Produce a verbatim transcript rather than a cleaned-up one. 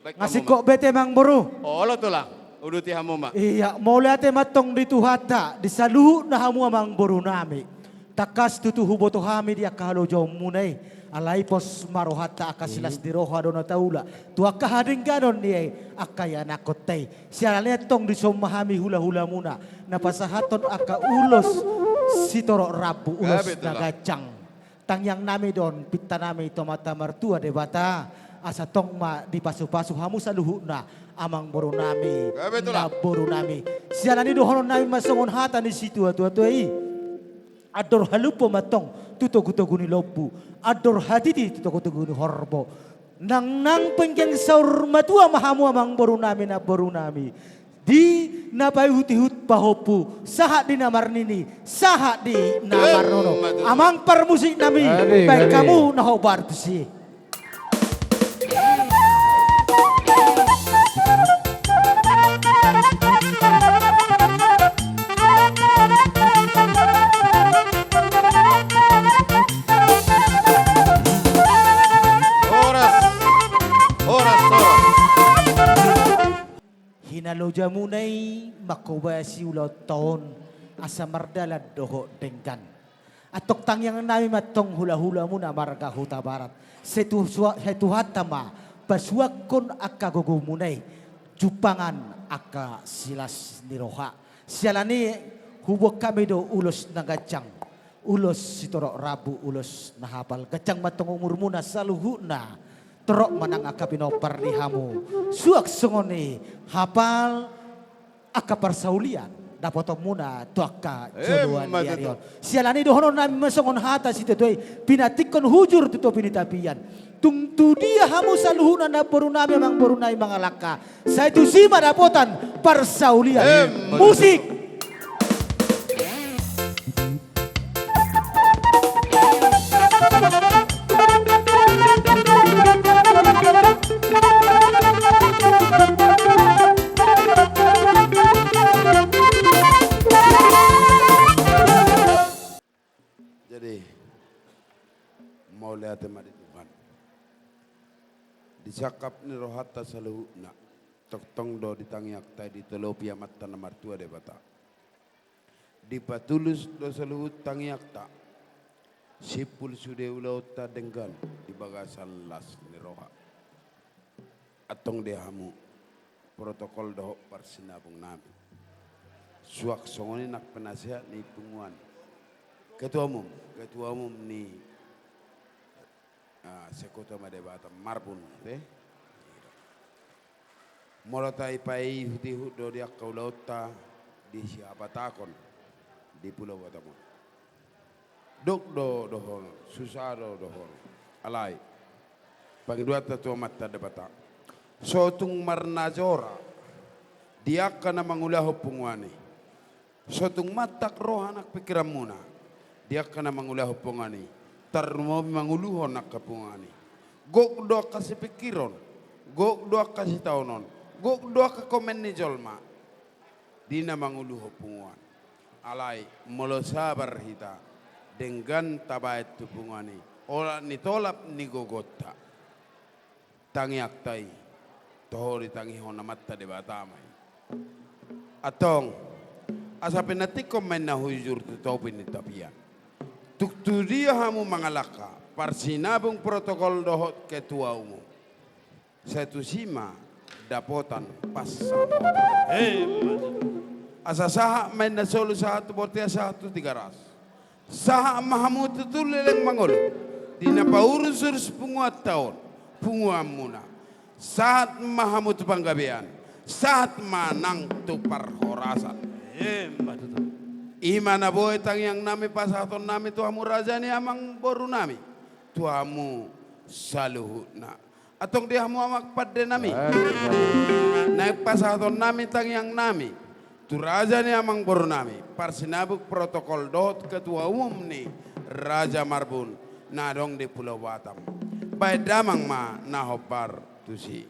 Baik, nga hamu singkop ma. Bete, amangboru. Olo, tulang. Uduti hamu ma. Ia, mauliate ma antong di Tuhanta, di saluhutna hamu, amangborunami. Tangkas tutu huboto hami di angka halojaonmuna i. Alai pos ma rohanta, angka silas ni roha do na taula tu angka hadengganon ni angka ianakkonta i. Siala ni i antong dison ma hami hulahulamuna na pasahathon angka ulos sitorop rambu, ulos na ganjang. Tangiangnami do on, pintanami tu Amanta Martua Debata, asa tong ma dipasupasu hamu saluhutna, amangborunami, namborunami. Siala ni i dohononnami ma songon hata ni situatua tua i. Andor halumpang ma antong tu togutogu ni lombu, andor hatiti tu togutogu ni horbo. Nangnang penggeng saur matua ma hamu, amangborunami, namborunami, di na paihutihut pahompu, sahat di na marnini, sahat di na marnono. Amang parmusiknami, baen hamu na hombar tusi. Horas. Horas, horas. Hinalojamuna i manghobasi ulaonta on asa mardalan dohot denggan. Antong tangiangnami ma antong hulahulamuna marga Hutabarat. Sai tu-, sua-, sai Tuhanta ma pasuangkon angka gogomuna i, jumpangan angka silas ni roha. Siala ni i huboan hami do ulos na ganjang, ulos sitorop rambu, ulos na hapal. Ganjang ma antong umurmuna saluhutna. Torop ma nang angka pinompar ni hamu, suang songon i hapal angka parsaulian dapotonmuna tu angka joloan ni ari on. Siala ni i dohononnami ma songon hata situatua i, pinantikhon hujur tu topi ni tapian. Tung tu dia hamu saluhutna, namborunami, amangborunami, mangalangka, sai tusi ma dapotan parsaulian. Musik. Jadi, mauliate ma di Tuhan. Di sangkap ni rohanta saluhutna, tongtong do di tangiangta i ditolopi Amanta na martua Debata. Dipatulus do saluhut tangiangta, simpul sude ulaonta, denggan di bagasan las ni roha. Antong di hamu protokol dohot parsinabungnami, suang songon i nang penasehat ni punguan, ketua umum, ketua umum ni Ah, sekutu ma Debata marbun, te. Molo tapaihutihut do di angka ulaonta di sihabatahon di Pulo Batam on, dok do dohonon, susa do dohonon. Alai pangidoanta tu Amanta Debata, so tung marnajora di angka na mangulahon punguan i. So tung mantak roha nang pingkiranmuna di angka na mangulahon punguan i, tarlumobi manguluhon angka punguan i. Gok do angka sipingkiron, gok do angka sitaonon, gok do angka komen ni jolma di na manguluhon punguan. Alai molo sabar hita, denggan tabaen tu punguan i, olat ni tolap ni gogonta. Tangiangta i toho ditangihon Amanta Debata ma i. Antong, asa pinantikhon ma inna hujur tu topi ni tapian. Tung tu dia hamu mangalangka, parsinabung, protokol dohot ketua umum, sai tusi ma dapotan pansamotan. Asa sahat ma inna solu, sahat tu bontean, sahat tu Tigaras. Sahat ma hamu tutu leleng mangolu di na paurusurus punguanta on, punguanmuna. Sahat ma hamu tu panggabean, sahat ma nang tu parhorasan. Ima tutu. Ima na boi tangiangnami pasahatonnami tu hamu raja ni amangborunami, tu hamu saluhutna. Antong di hamu amang pandenami, naeng pasahatonnami tangiangnami tu raja ni amangborunami, parsinabung, protokol dohot ketua umum ni Raja Marbun na adong di Pulo Batam. Baen damang ma na hombar tusi.